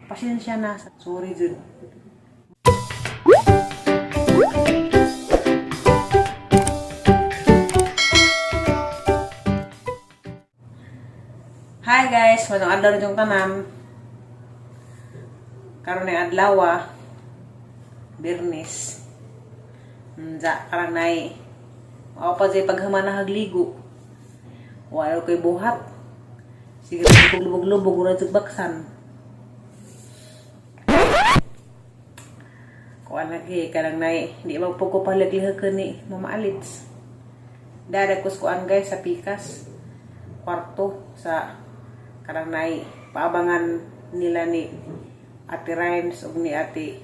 Pasensya na. Sorry jud. Hi guys, manong adlaw nitong tanan. Karon ay adlaw Birnis. Nza karang nay. Ako pa jay paghuman na hagligo. Wala ko'y buhat. Sige kog lubog-lubog ura jud baksan. Kuan lagi kanang nay, di ba po ko palaglihaken ni Mama Alits. Dara ko kuan guys sa pikas kwarto sa kanang nay paabangan nila ni Ate Rhymes ug ni Ate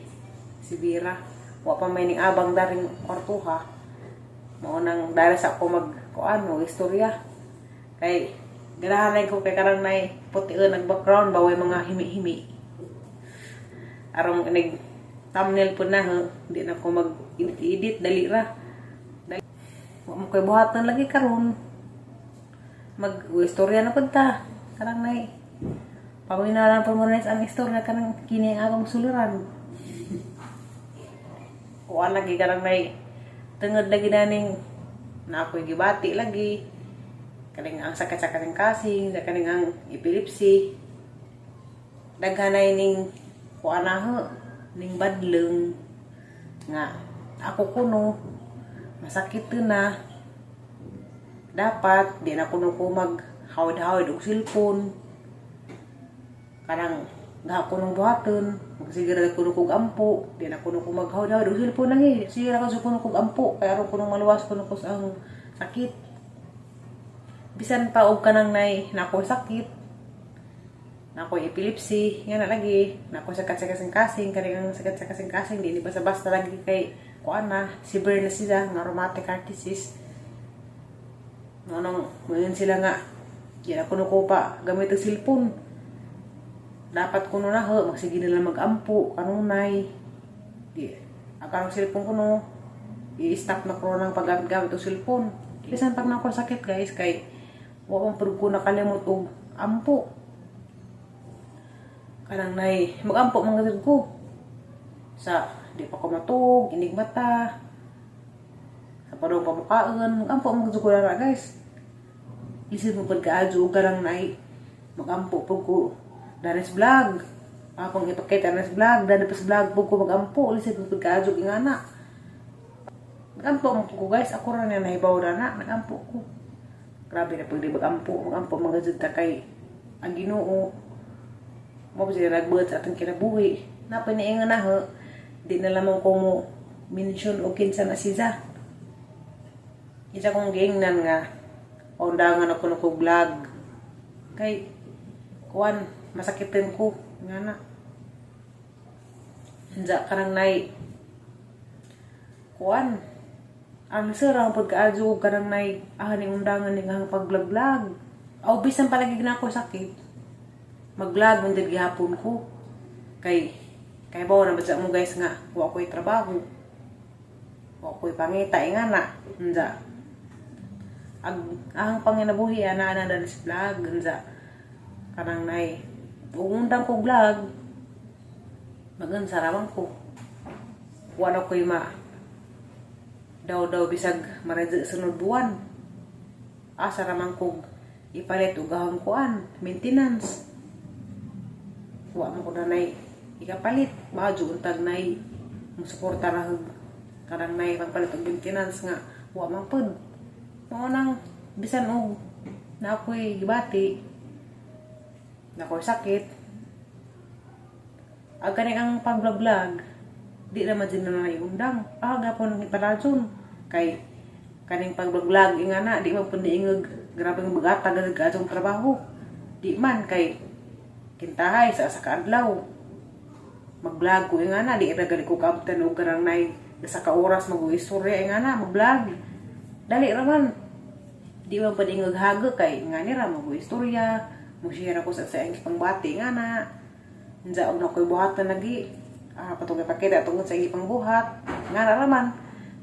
Sibira. Wa pa may ning abang daring kwarto ha. Mao nang dara sa ako mag kuan mo istorya. Kay ganahan ko kay karang nay pution ang background baway mga himi-himi. Arong inig thumbnail po na ha. Di na ko mag edit-edit dali ra. Dali. Wa mo koy buhatan lagi karon. Mag istorya na pud ta. Karang nay paminalan po muna ang istorya kanang kini ang akong suluran. Kuan lagi karang nay tungod lagi naning na ako'y gibati lagi kaning ang sakit sa kasing-kasing, sa kaning ang epilepsy. Daghanay ning kuan na ho, ning badlong nga ako kuno masakit na dapat di na kuno ko mag hawid-hawid og cellphone kanang gaha ko nung buhaton magsige ra kuno kog ampo, di na kuno ko maghawid-hawid og cellphone lang eh, sige ra ko kuno kog ampo kay aron kuno maluwas kuno ko sa ang sakit. Bisan pa og kanang nay nako sakit, nako epilepsy nga na lagi nako sakit sa kasing-kasing, kani ang sakit sa kasing-kasing di ni basta-basta lagi kay kuan na severe na sila nga rheumatic heart disease. No nang ngayon sila nga di na kuno ko pa gamit ang cellphone, dapat kuno na ho magsige nila magampo kanunay di ang karong cellphone kuno i-stop na ko ng paggamit-gamit og cellphone bisan pag nako sakit guys, kay wa man pud ko nakalimot og ampo. Kanang nay magampo man gud ko sa di pa ko matug inig mata sa padong pamukaon, magampo man gud ko na guys. Isip mo pud kaadyo og kanang nay magampo pud ko danis vlog akong ipakita na sa vlog dani pa sa vlog pud ko magampo. Lisod mo pud kaadyo ingana magampo man ko guys. Ako ra na nahibaw na nagampo ko. Grabe na pag di magampo, magampo mga jud ta kay ang Ginoo mo ba sila nagbuhat sa atong kinabuhi. Napay niingon na ho, di na lamang ko mo mention o kinsa na siya. Isa kong giingnan nga undangan ako na ko vlog kay kuan masakitin ko nga na. Unsa kanang nay kuan ang sir ang pagkaadyo kanang nay ning undangan ning ang pag-vlog-vlog. Aw bisan palagi na ako sakit, mag-vlog man jud gihapon ko. Kay kay bawo na ba mo guys nga wa ko'y trabaho. Wa ko'y pangita nga na. Unsa ag ang panginabuhi ana ana na sa vlog. Unsa kanang nay undang ko vlog, magunsa ra man ko. Wala ko'y ma daw daw bisag maradyo sunod buwan. Asa raman kog ipalit og ahang kuan maintenance. Wa mo ko na nay ikapalit baka untag nay musuporta ra kanang nay pagpalit og maintenance nga wa man pud. Mao nang bisan og na ako'y gibati na ako'y sakit ag kaning ang pag-vlog, di naman din na undang ah gapon ipadayon kay kaning pag-vlog nga na di man pud niingog grabeng bugata gud atong trabaho. Di man kay kintahay sa kaadlaw mag-vlog ko nga na, di ra gali ko kaabtan og karang nay sa ka oras mag-istorya nga na mag-vlog. Dali ra man, di man pud ingog hago kay nga ni ra mag-istorya, mo-share ako sa iyang pangbati nga na. Unsa og nakoy buhatan lagi patungay pakita tungod sa iyang pangbuhat nga na raman.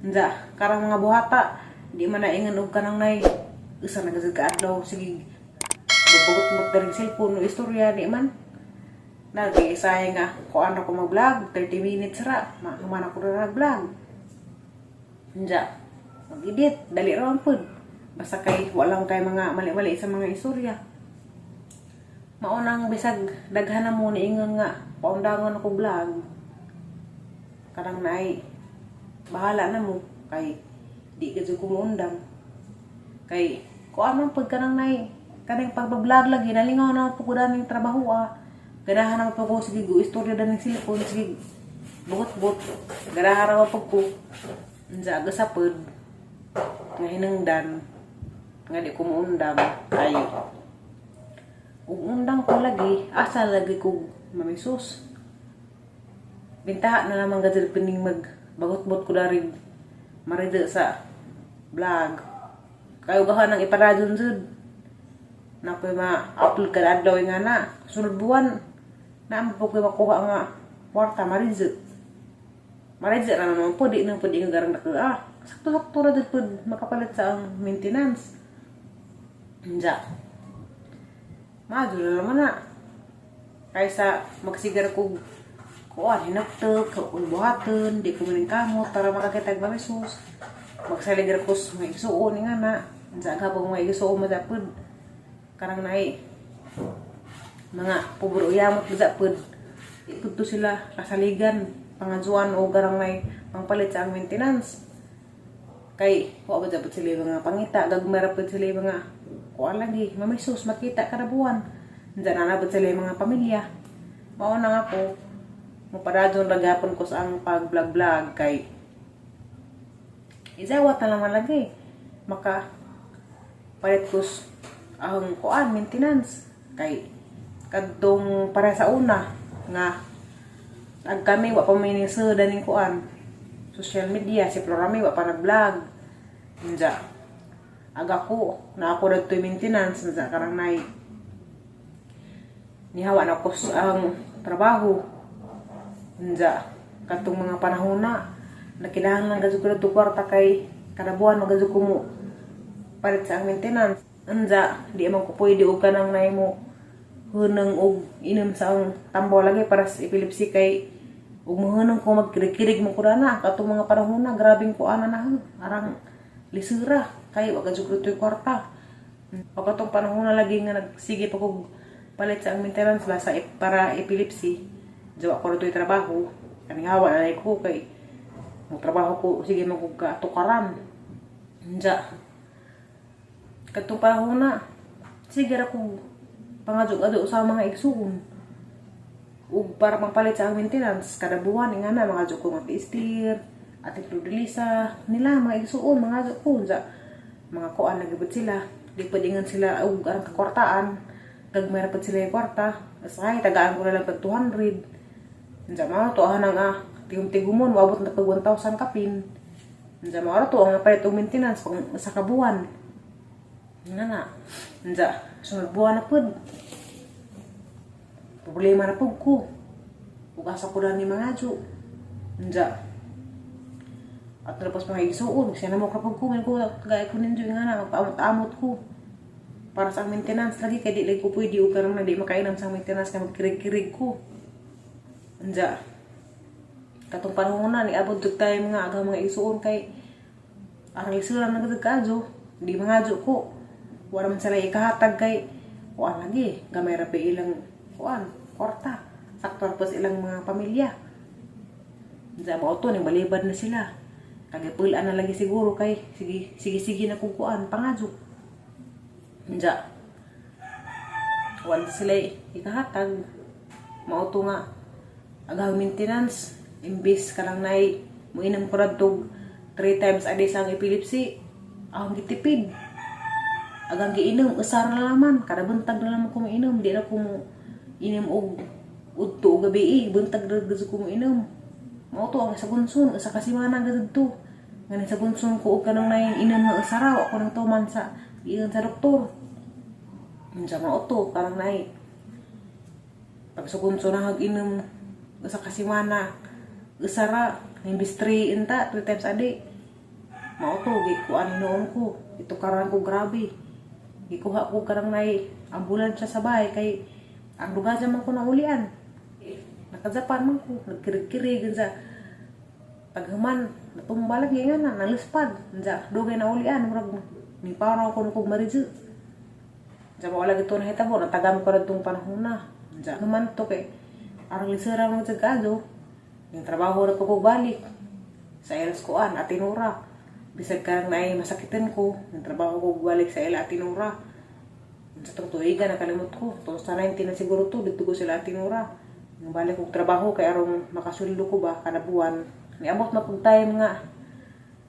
Unsa karang mga buhata di man na ingon og kanang nay usa na gud ka adlaw sige bubugot mo daring cellphone o istorya, di man. Nag-isahe nga kuan ra ko mag-vlog, 30 minutes ra, mahuman ako ra nag-vlog. Unja, mag-edit, dali ra man pud. Basta kay walang kay mga mali-mali sa mga istorya. Maunang bisag daghan na mo niingon nga paundangon ako vlog. Karang naay bahala na mo kay di ka jud ko moundang. Kay kuan man pud kanang nay kaning pagba-vlog lagi, nalingaw na po ko daning trabaho ah. Ganahan naman po ko sige go istorya daning cellphone, sige bugot-bot. Ganahan naman po ko. Unsa aga sa pod nga hinungdan nga di ko moundang kay ug undang ko lagi, asa lagi ko mamisus. Bintaha na lamang gajud pining mag bagot-bot ko darig marida sa vlog. Kayo gahan ang iparadyon jud. Na ko'y ma-upload kada adlaw nga na. Sunod buwan, na po ko'y makuha nga kwarta maridyo. Maridyo na naman po, di na po di nga garang dako ah. Sakto-sakto ra jud po makapalit sa ang maintenance. Unja. Maadyo na naman na. Kaysa magsigar kog kuan hinaktek, kung buhaton, di ko maning kamot para makakita og mamisus. Magsaligar ko sa mga igsuon nga na. Unsa ang habang mga igsuon madapod. Karang naay mga pubro yamot madapod. Ipud to sila kasaligan, pangadzuan o garang nay pangpalit sa ang maintenance. Kay wa ba dapat sila yung mga pangita, gagmay ra pud sila yung mga kuan lagi, mamisus makita kada buwan. Diyan na na sila yung mga pamilya. Mao na nga po, mopadadyon ra gapon ko sa ang pag-vlog-vlog kay izawat na naman lagi. Maka palit ko ang kuan maintenance kay kadtong para sa una nga ag kami wa pa may ning ning kuan social media, si Florami wa pa nag-vlog. Unja ag ako na ako dadto'y maintenance, unja karang nay nihawa na ko sa ang trabaho. Unja katong mga panahon na nakinahanglan gazud ko dadto kwarta kay kada buwan magazud ko mo palit sa ang maintenance. Unja di man ko pwede og kanang nay mo hunang og inom sa ang tambo lagi para sa epilepsy kay ug mohunong ko magkirig-kirig mo ko na katong mga panahon na grabing ko ana na arang lisura kay wa gazud ko dadto'y kwarta. O katong panahon na lagi nga nagsige pa kog palit sa ang maintenance ba sa para epilepsy, jawa ko dito'y trabaho kaning hawa na ko kay mo trabaho ko sige mo kog katukaran. Unja katong panahon na sige ra ko pangadyo-adyo sa mga igsuon ug para pangpalit sa ang maintenance kada buwan nga na mga ko mga Estir, Ate Flordelisa nila, mga igsuon, mga ko. Unja mga kuan nagibot sila, di pa dingan sila og arang kakwartaan, gagmay ra pud sila yung kwarta. Asay tagaan ko na lang pag 200. Unja mao to ang tigom-tigumon moabot na pag 1,000 kapin. Unja mao ra to ang napalit og maintenance pang sa kabuwan nga na. Unja sunod buwan na pud problema na pud ko ug asa ko ni mga adyo. Unja at tapos mga igsuon siya na mo kapag ko ko gay ko ninyo nga na magpaamot-amot ko para sa maintenance lagi kay di lagi ko pwede og karong na di makainom sa maintenance kay magkirig-kirig ko. Unja katong panahon na niabot jud time nga aga mga igsuon kay arang lisuran na gud kaadyo di mangadyo ko, wala man sila ikahatag kay kuan lagi gamay ra pa ilang kuan kwarta, sakto ra pa sa ilang mga pamilya. Sa mao to ning balibad na sila kagipul-an na lagi siguro kay sige sige sige na kung kuan pangadyo. Unja wala sila ikahatag. Mao to nga aghang maintenance, imbis kanang nay moinom ko radtog 3 times a day sa ang epilepsy, ang gitipid, agang giinom usar na laman kada buntag na lamang ko moinom. Di na ko mo inom og udto o gabi eh, buntag na gud ko moinom. Mao to ang sa gunson usa ka semana gud to ngani sa gunson ko og kanang nay inom nga usara ako nang tuman sa giingon sa doktor. Unsa mao to kanang nay pag sa gunson na hag inom usa ka semana usara imbis 3 inta 3 times a day. Mao to gikuan noon ko itukaran ko, grabe gikuha ko karang nay ambulansya sa bahay kay ang duga man ko naulian. Naka-Japan man ko, nagkirig-kirig sa paghuman, natumba lagi nga na, naluspad. Unsa, dugay na ulian, murag ni paraw ko kog maridyo. Unsa, wala gito nahitabo, natagam ko rin tong panahon na. Unsa, human to kay arang lisura mo sa kadyo. Yung trabaho na po ko balik sa Elas Kuan, Atinura. Bisag karang naay masakitin ko, yung trabaho ko balik sa ila Atinura. Sa tong tuigan, nakalimot ko. 2019 na siguro to, dito ko sila Atinura. Yung balik kong trabaho, kay arong makasuldo ko ba, kada buwan. Niabot na pag time nga,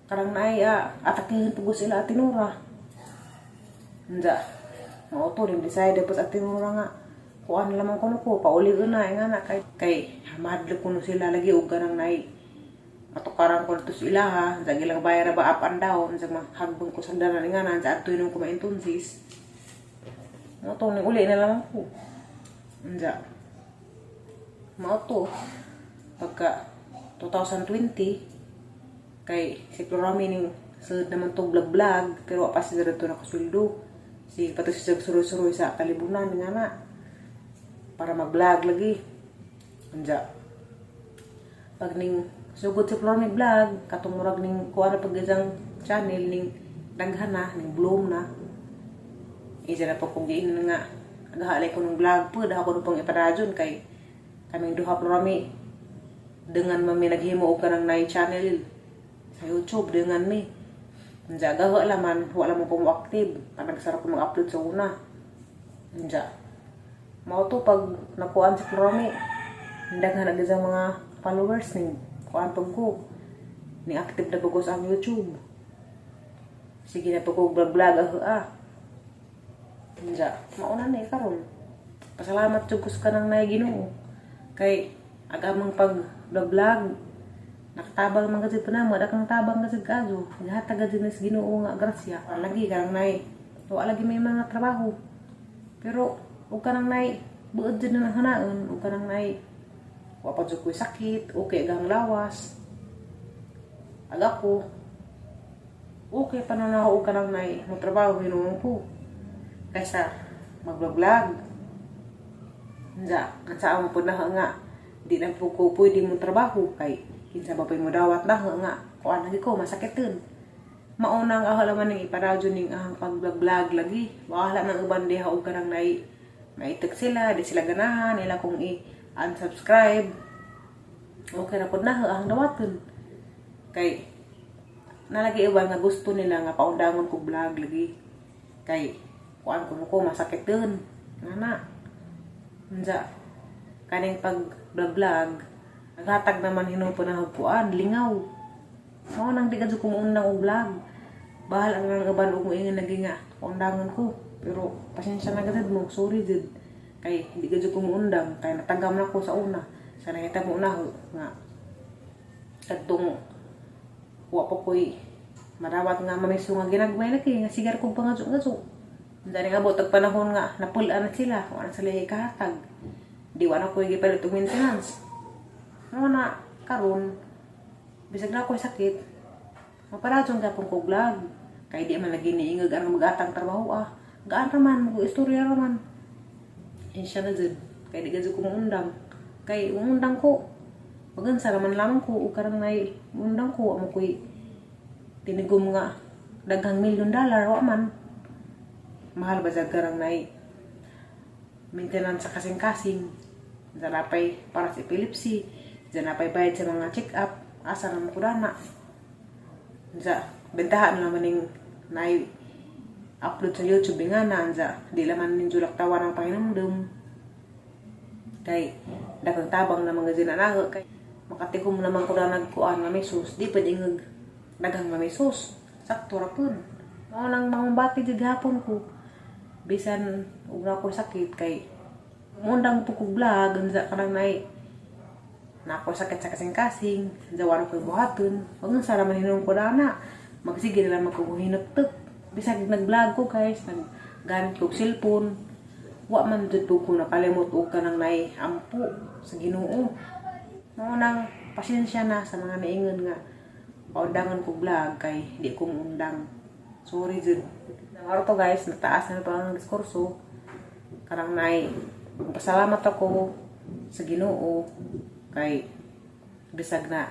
karang naay, atakihin po ko sila Atinura. Unsa, mao to, rin decide po sa Atinura nga, kuan lamang ko ko, pauli ko na, nga na, kay mahadlok ko no sila lagi, og ganang naay, matukaran ko to sa ilaha, sa ilang bayar ba up and down, sa hagbang ko sa danan nga na, sa adtoy nung kumaintunsis. Mao to, ning uli na lamang ko. Unsa, mao to, pagka 2020, kay si Florami ning sulod naman to vlog vlog, pero wa pa siya dito nakasweldo. Sige pa to siya suroy-suroy sa kalibunan nga na para mag-vlog lagi. Unsa, pag ning sugod si Florami vlog, katong murag ning kuha na pag isang channel ning daghan na, ning bloom na. Isa na po kung giingnan nga agahalay ko ng vlog po, dahil ako pang ipadadyon kay kaming duha Florami dengan mami naghimo og kanang nay channel sa YouTube dengan mi. Unsa, gawa laman, wala mo ko mo active. Panagsara ko mag-upload sa una. Unsa, mao to pag nakuan si Florami, daghan na gyud mga followers ning kuan pag ko. Ni active na pag sa ang YouTube. Sige na pag ko vlog vlog ah. Unsa, mauna na eh karon. Pasalamat jud ko sa kanang nay Ginoo. Kay agamang pag vlog vlog nakatabang man kasi pa na mo, kang tabang kasi kadyo. Gihatag gud ni sa Ginoo nga grasya. Lagi kanang nay. Wa lagi may mga trabaho. Pero ug kanang nay buod jud na hanaon, ug kanang nay wa pa jud ko'y sakit, okay gang lawas. Aga ko okay pa na og kanang nay mo trabaho hinuon ko kaysa mag-vlog. Unsa, ang sa mo pud na nga di na po ko pwede mo trabaho kay kinsa ba pa'y mo dawat na nga kuan lagi ko masakiton. Mauna ang ahalaman ning iparadyo ning ang pag-vlog lagi. Wala nang uban diha og kanang nay maitek sila, di sila ganahan, ila kung i-unsubscribe. Okay na pud na ang dawaton. Kay nalagi uban nga gusto nila nga paundangon ko vlog lagi. Kay kuan ko ko masakiton. Ngana. Unsa, kaning pag vlog vlog naghatag naman hinuon po na kuan lingaw. Mao nang di kadto ko muundang og vlog. Bahala ang uban og moingon lagi nga paundangon ko. Pero pasensya na gud mo, sorry jud. Kay hindi gud ko muundang kay natagam na ko sa una. Sa nahitabo na ho nga kadtong wa pa ko'y madawat nga mamiso nga ginagmay lagi nga sigar kog pangadyo-ngadyo. Dali nga abot og panahon nga napul-an na sila, wa na sila ikahatag. Di wa na ko'y gipalit og maintenance. Mao na karon bisag na ako'y sakit, maparadyon gapon ko vlog. Kay di man lagi niingag ang magatang trabaho ah. Gaan raman, mag istorya raman. Siya na jud. Kay di gud ko muundang. Kay muundang ko, magansa raman lamang ko ug karang nay muundang ko, wa mo ko'y tinigom nga daghang milyon dollar, wa man. Mahal ba sa karang nay maintenance sa kasing-kasing. Diyan napay para sa epilepsy. Diyan napay bayad sa mga check-up. Asa na mo kudana. Sa bentahan naman ning nay upload sa YouTube nga na anza di laman nin julak tawa ng pahinumdum kay daghang tabang na mga ginanaho kay makatikom naman ko na nagkuan nga mesos di pa ingag daghang nga mesos, sakto ra pud. Mao nang mangumbati jud gihapon ko bisan ug na ako sakit kay mundang po ko vlog. Unsa, kanang nay na ako sakit sa kasing-kasing, unsa, wala ko'y buhaton. Wag nga sa man hinuon ko na magsige na lang magkuhinaptek bisag nag-vlog ko guys, naggamit ko og cellphone, wa man jud po ko nakalimot og kanang nay ampo sa Ginoo. Mao nang pasensya na sa mga naingon nga paundangan ko vlog kay di ko muundang. Sorry jud. Nang araw to guys, nataas na pa ang diskurso. Karang nay pasalamat ako. Sa Ginoo kay bisag na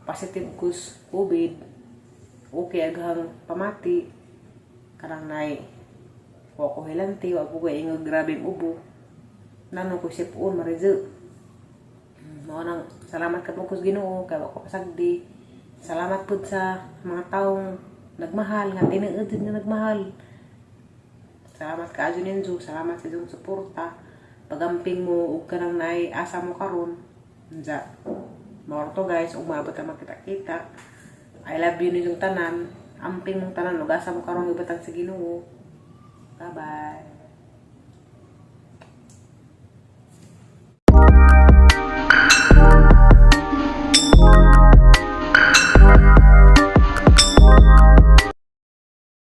positive kus COVID, okay aghang pamati karang nay wa ko hilanti, wa ko ingog grabeng ubo, nano ko sipon marizo. Mao nang salamat ka po sa Ginoo kay wa ko pasagdi. Salamat pud sa mga taong nagmahal, nga tinuod jud nga nagmahal. Salamat kaayo ninyo, salamat sa inyong suporta. Pagamping mo ug kanang naay asa mo karon. Unsa. Mao to, guys, ug maabot ta magkita-kita. I love you ninyong tanan. Amping mong tanan ug asa mo karon, ibutang sa Ginoo. Bye-bye.